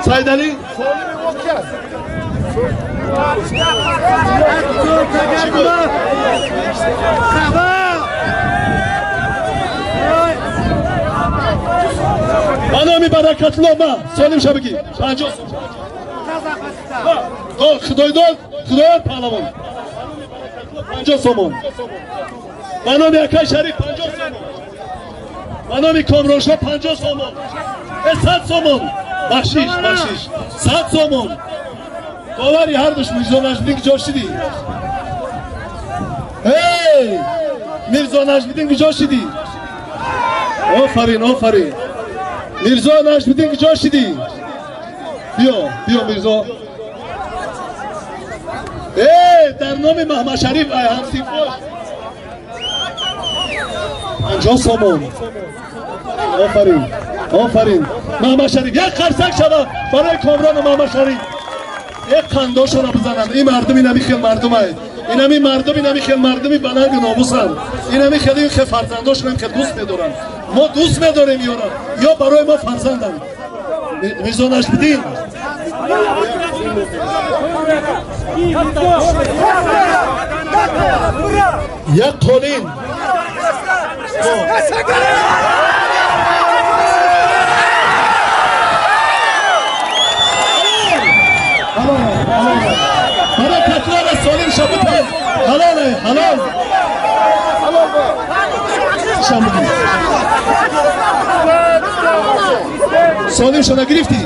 Сайдали? Ба номи Баракатулло ма Солим шабагӣ 50 сомон. Худойдод, Худоёр паҳлавон 50 сомон. Ба номи Акай Шариф 50 сомон. Ба номи Комроншо 50 сомон. 100 сомон. Бахшиш, бахшиш. 100 сомон. Бовари ҳардуш Мирзо Наҷмиддин куҷо шидӣ? Эй! Мирзо Наҷмиддин куҷо шидӣ? Офарин, офарин. Мирзо Наҷмиддин куҷо шидӣ? Биё, биё Мирзо. Эй, дар номи Маҳмадшариф ай ҳамсинфош 50 сомон. Офарин, офарин. Маҳмадшариф як қарсак шавад барои Комрону Маҳмадшариф. Як қандошона бизананд. Ин мардум инами хел мардумай. Инами мардум инами хел мардуми баланди номусанд. Инами хел ин хел фарзандошона хел дӯст медоранд. Мо дӯст медорем ёра. Ё барои мо фарзанданд. Мирзо Наҷмиддин. Як қолин. Баракатлара Солим шабутан. Ҳалол, ҳалол. Шабутан. Солим шона гирифтӣ?